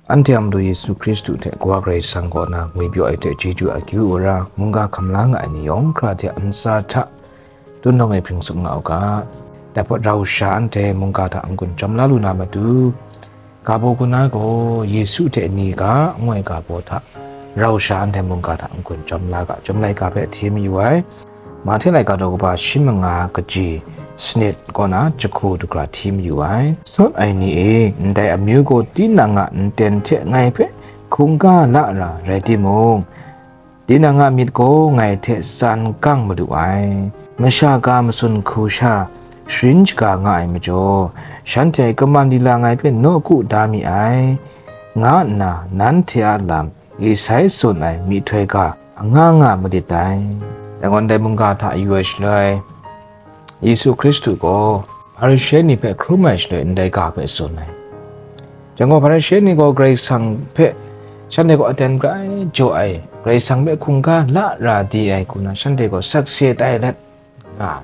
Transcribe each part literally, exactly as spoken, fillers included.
Anhte a Madu Yesu Hkristu hte Kawa Karai Kasang kaw na ngwi pyaw ai hte chyeju akyu wora mungga hkam la nga ai ni yawng hkra hte ntsa hta tun nawng e hpring tsup nga u ga. Dai hpawt rau sha anhte mungga hta n-gun chyawm la lu na matu, ga baw kaw na gaw Yesu hte ni ga ngu ai ga baw hta rau sha anhte mungga hta n-gun chyawm la ga, Chyum laika hpe hti mayu ai. Mahte laika daw kaba shi manga kaji sanit kaw na jahku dagra hti mayu ai. Sawt ai ni e, ndai amyu gaw tinang a nten hte ngai hpe hkungga la ra rai timung, tinang a myit gaw ngai hte tsan gang malu ai. Masha ga matsun hku sha sharin shaga nga ai majaw, shanhte kaman lila ngai hpe nawku da mi ai, nga nna nanhte a lam Esai tsun ai myihtoi ga anga nga madit dai. Dai gaw ndai mungga hta yu ai shaloi, Yesu Hkristu gaw Hparishe ni hpe hkrum ai shaloi ndai ga hpe tsun ai. Jang gaw Hparishe ni gaw Karai Kasang hpe shanhte gaw aten grai jaw ai, Karai Kasang hpe hkungga la ra di ai hku na shanhte gaw sakse tai let nga ai.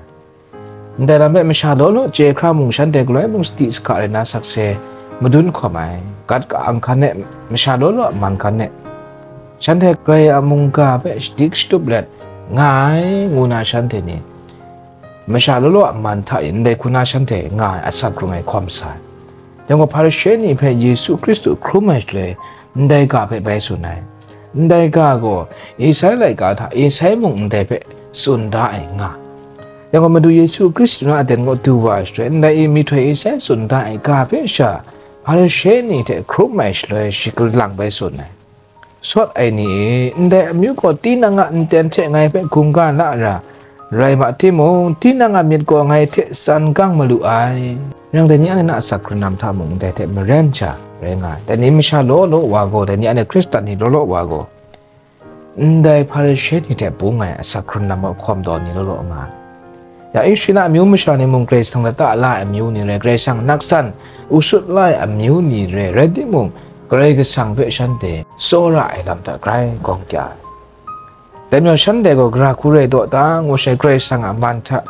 Ndai lam hpe masha law law chye hkra mung shanhte galoi mung sadi sahka rai na sakse madun hkawm ai, gat ka-ang hkan e, masha law law a man hkan e, shanhte Karai a mungga hpe shadik shatup let nga ai, ngu na shanhte ni masha law law a man hta e ndai hku na shanhte nga ai asak hkrung ai hkawm sa ai. Yang gaw Hparishe ni hpe Yesu Hkristu hkrum ai shaloi, ndai ga hpe bai tsun ai. Ndai ga gaw Esai laika hta Esai mung ndai hpe tsun da ai nga. Yang gaw Madu Yesu Hkristu na aten gaw du wa ai shaloi, ndai e myihtoi Esai tsun da ai ga hpe sha Hparishe ni hte hkrum ai shaloi, shi kalang bai tsun ai. Sawt ai ni e, ndai amyu gaw tinang a nten hte ngai hpe hkungga la ra, rai ma timung, tinang a myit gaw ngai hte tsan gang malu ai. Yang dai ni anhte na asak hkrun lam hta mung ndai hte maren sha rai nga ai. Dai ni masha law law wa gaw, dai ni anhte Hkristan ni law law wa gaw, ndai Hparishe ni hte bung ai asak hkrun lam hkawm taw ni law law nga ai. Ya Israela amyu masha ni mung Karai Kasang lata la ai amyu ni rai, Karai Kasang naksan u sut la ai amyu ni rai, rai timung, Karai Kasang hpe shanhte tsawra ai lam hta grai gawng kya ai. Dai majaw shanhte gaw gara hku rai daw ta ngu sai Karai Kasang a man hta,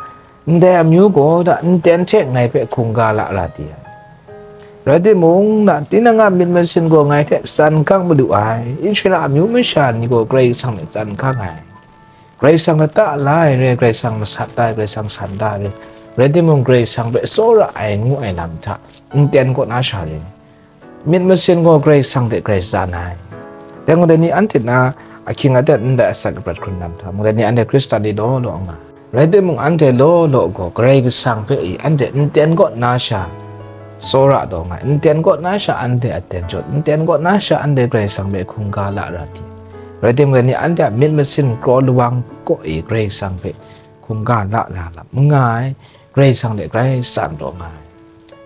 ndai amyu gaw da nten hte ngai hpe hkungga la ra di ai. Rai timung, na tinang a myit masin gaw ngai hte tsan gang malu ai. Israela amyu masha ni gaw Karai Kasang hte tsan gang ai. Karai Kasang lata la ai re, Karai Kasang masat da ai, Karai Kasang san da ai re, rai timung, Karai Kasang hpe tsawra ai ngu ai lam hta, nten kaw na sha re. Myit masin gaw Karai Kasang hte Karai tsan ai. Dai gaw dai ni anhte na ahkying aten ndai asak aprat hkrun lam hta mung, dai ni anhte Hkristan ni law law nga. Rai timung, anhte law law gaw Karai Kasang hpe i anhte nten kaw na sha tsawra taw nga ai, nten kaw na sha anhte aten jawt, nten kaw na sha anhte Karai Kasang hpe hkungga la ra di. Rai timung, dai ni anhte a myit masin kraw lawang kaw i Karai Kasang hpe hkungga la ra lam n nga ai, Karai Kasang hte grai tsan taw nga ai.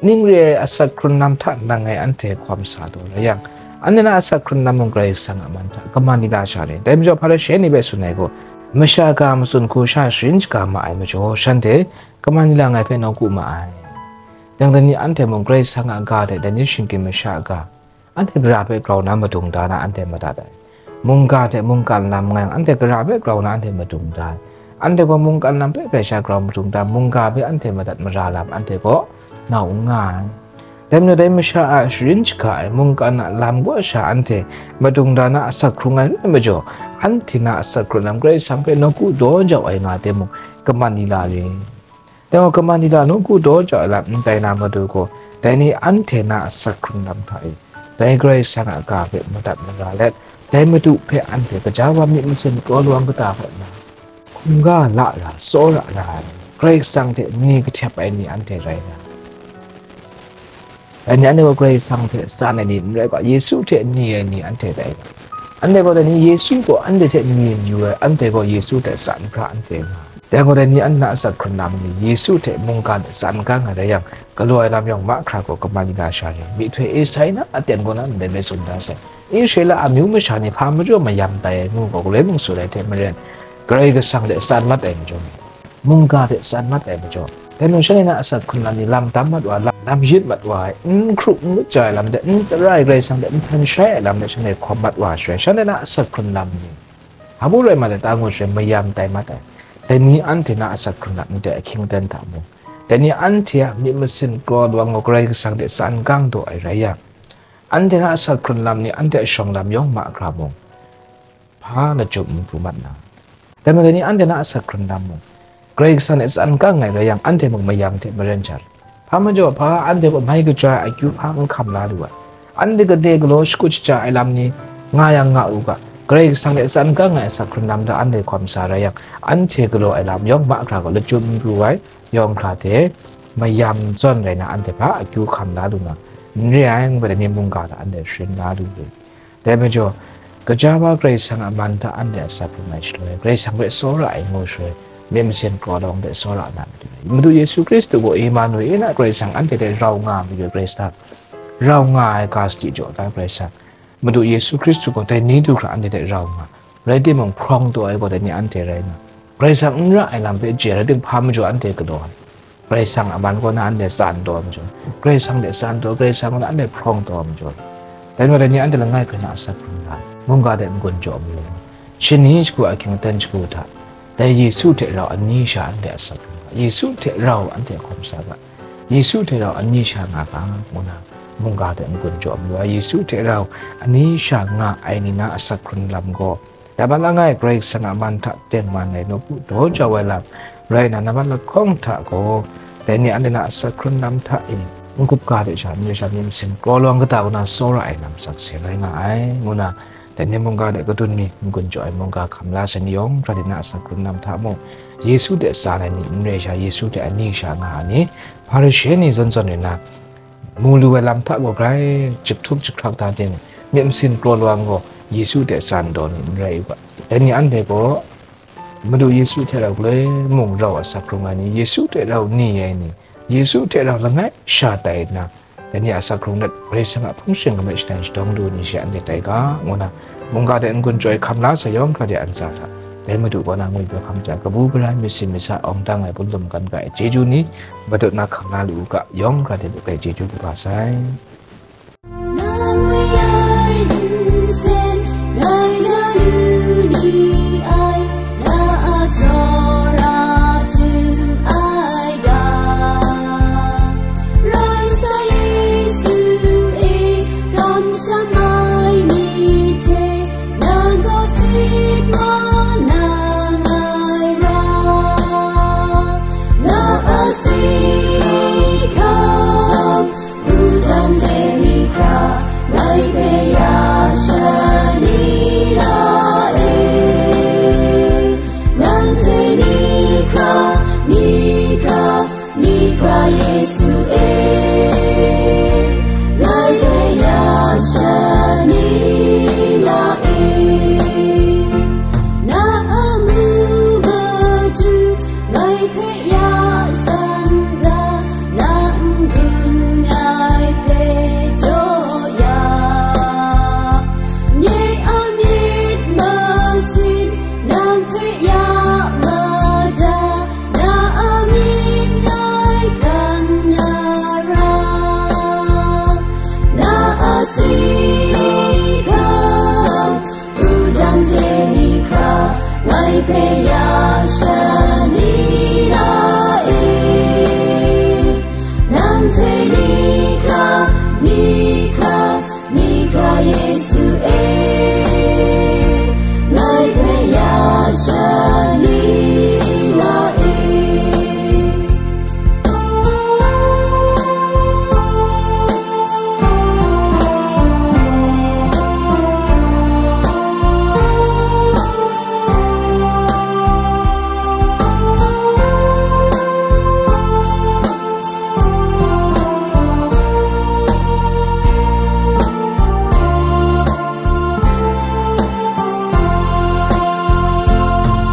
Ning re ai asak hkrun lam hta nang ngai anhte hkawm sa taw rai yang, anhte na asak hkrun lam mung Karai Kasang a man hta kaman ni la sha re? Dai majaw Hparishe ni hpe tsun ai gaw, masha ga matsun hku sha sharin shaga ma ai majaw, shanhte kaman ni la ngai hpe nawku ma ai. Yang dai ni anhte mung Karai Kasang a ga hte dai ni shinggyim masha a ga, anhte gara hpe grau na madung da na anhte madat ai. Mungga hte mungkan lam nga yang, anhte gara hpe grau na anhte madung da ai. Anhte gaw mungkan lam hpe hpe sha grau madung da, mungga hpe anhte madat mara lam anhte gaw nau n nga ai. Dai majaw dai masha a sharin shaga ai mungkan a lam kaw sha anhte madung da na asak hkrung ai rai majaw, anhte na asak hkrung lam Karai Kasang hpe nawku daw jau ai nga timung, kaman ni la re? Dai gaw kaman ni la nawku daw jau ai lam n tai na matu gaw, dai ni anhte na asak hkrung lam hta e, dai Karai Kasang a ga hpe madat mara let, dai Madu hpe anhte gaja wa myit masin kraw lawang kata hpe nna, hkungga la ra, tsawra ra ai, Karai Kasang hte ni kahtep ai ni anhte rai nga ai. Dai ni anhte gaw Karai Kasang hte tsan ai ni n rai ga, Yesu hte ni ai ni anhte rai nga ai. Anhte gaw dai ni Yesu gaw anhte hte ni n yu ai, anhte gaw Yesu hte tsan hkra anhte nga ai. Dai gaw dai ni anhte na asak hkrun lam ni Yesu hte mungkan hte tsan gang ai rai yang, galaw ai lam yawng mahkra gaw kaman ni la sha re? Myihtoi Esai na aten kaw na ndai hpe tsun da sai. Israela amyu masha ni hpa majaw mayam tai ai ngu gaw galoi mung tsun ai hte maren, Karai Kasang hte tsan mat ai majaw, mungga hte tsan mat ai majaw, dai mung shanhte na asak hkrun lam ni lam dam mat wa, lam, lam yit mat wa ai, n hkru n lut ja ai lam de, n tara ai Karai Kasang hte n hpan shai ai lam de shanhte hkawm mat wa ai shaloi, shanhte na asak hkrun lam ni hpa rai mat ai ta ngu shaloi mayam tai mat ai. Dai ni anhte na asak hkrun lam ndai ahkying aten hta mung, dai ni anhte a myit masin kraw lawang gaw Karai Kasang hte tsan gang daw ai rai yang, Anhte na asak hkrun lam ni anhte a shawng lam yawng mahkra mung, hpa lachyum n pru mat na. Dai majaw ni anhte na asak hkrun lam mung, Karai Kasang hte tsan kang ai rai yang, anhte mung mayam hte maren sha rai. Hpa majaw hpa anhte kaw mai kaja ai akyu hpa n hkam la lu ai. Anhte gade galaw shakut shaja ai lam ni nga yang nga u ga, Karai Kasang hte tsan kang ai asak hkrun lam hta anhte hkawm sa rai yang, anhte galaw ai lam yawng mahkra gaw lachyum n pru ai, yawng hkra hte mayam zawn rai na anhte hpa akyu hkam la lu na, n re ai, ngu ai, dai ni mungga hta anhte sharin la lu ai. Dai majaw, gaja wa Karai Kasang a man hta anhte a asak hkrung ai shaloi, Karai Kasang hpe tsawra ai ngu shaloi, myit masin kraw lawang hte tsawra na matu rai. Madu Yesu Hkristu gaw Emmanuel, Karai Kasang anhte hte rau nga ai majaw Karai Kasang, rau nga ai ga sadi jaw da Karai Kasang. Madu Yesu Hkristu gaw dai ni du hkra anhte hte rau nga, rai timung, hprawng taw ai gaw dai ni anhte rai nga. Karai Kasang n ra ai lam hpe chye rai timung, hpa majaw anhte galaw ai. Karai Kasang a man kaw na anhte tsan taw ai majaw, Karai Kasang hte tsan taw, Karai Kasang kaw na anhte hprawng taw ai majaw, dai majaw dai ni anhte langai hpe na asak hkrung da ai, mungga hte n-gun jaw mayu ai. Shani shagu ahkying aten shagu hta, dai Yesu hte rau ani sha anhte asak hkrung da ai, Yesu hte rau anhte hkawm sa ga, Yesu hte rau ani sha nga ga, ngu na mungga hte n-gun jaw mayu ai, Yesu hte rau ani sha nga ai ni na asak hkrun lam gaw, dai ma langai Karai Kasang a man hta tengman ai nawku daw jau ai lam rai nna, nambat lahkawng hta gaw, dai ni anhte na asak hkrun lam hta e, n-gup ga de sha, n re sha, myit masin kraw lawang kata kaw na tsawra ai lam sakse rai nga ai, ngu na, dai ni mungga de kadun mi, n-gun jaw ai mungga hkam la sai ni yawng hkra de na asak hkrun lam hta mung, Yesu hte tsan ai ni, n re sha, Yesu hte ani sha nga ai ni, Hparishe ni zawn zawn rai nna, mu lu ai lam hta gaw grai jahkrup jahkrak da ting, myit masin kraw lawang gaw Yesu hte tsan taw ni n rai u ga, dai ni anhte gaw Madu Yesu hte rau galoi mung rau asak hkrung ai ni, Yesu hte rau ni ai ni, Yesu hte rau langai sha tai nna, dai ni asak hkrung let Karai Kasang a hpung shing kamai shadan shadawng lu ni she anhte tai ga, ngu na, mungga de n-gun jaw ai hkam la sai yawng hkra de a ntsa hta, dai Madu kaw na ngwi kau hkam hte kabu gara ai myit sin myit sa awng dang ai bun lum gan ga ai chyeju ni, matut na hkam na lu u ga, yawng hkra de lup ai chyeju kaba sai. Nang ngwi ai nsen, ngai na lu ni ai, na a tsawra htum ai ga. Rai sa Yesu e, kamsham ai ni hte, nang gaw sit mat na ngai ra, na a si hkam, wudang de ni hkra, ngai hpe ya shani la e. Nang hte ni hkra, ni hkra, ni hkra Yesu e, ngai hpe ya shani la e. Na amu matu ngai hpe ya san da, na n-gun ai hpe jaw ya. Nye a myit masin nang hpe ya mada, na a myit ngai hkan na ra, na a si hkam, wudang de ni hkra, ngai hpe ya shani la e. Nang hte ni hkra, ni hkra, ni hkra Yesu e, ngai hpe ya shani la e.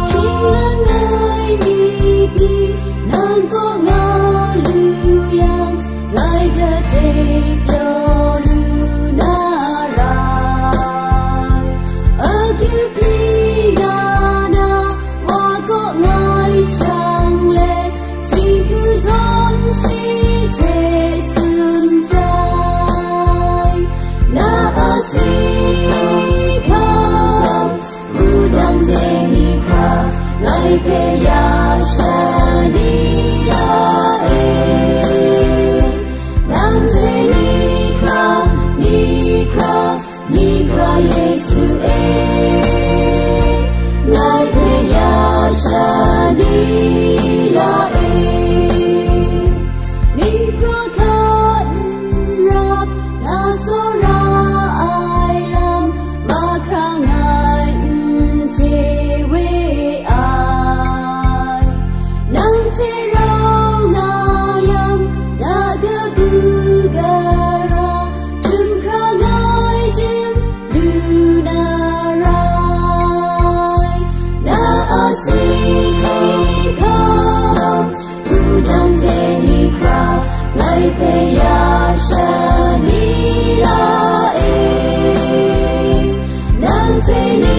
Hkying langai mi pyi nang kaw nga lu yang, ngai gade pyaw lu na rai. Akyu hpyi nga na wa kaw ngai shang let, jinghku zawn shi hte tsun jai. Na a si hkam, wudang de ni hkra, ngai hpe ya shani la e. Nang hte ni hkra, ni Kra Yesu e, ngai hpe ya sha ni la e. Myi pra hkan n rap na tsawra ai lam, mahkra ngai n chye we ai. Nang hte rau nga yang, na kabu gara, htum hkra ngai dim lu na rai. Na a si hkam, wudang de ni hkra, ngai hpe ya sha ni la e. Nang hte ni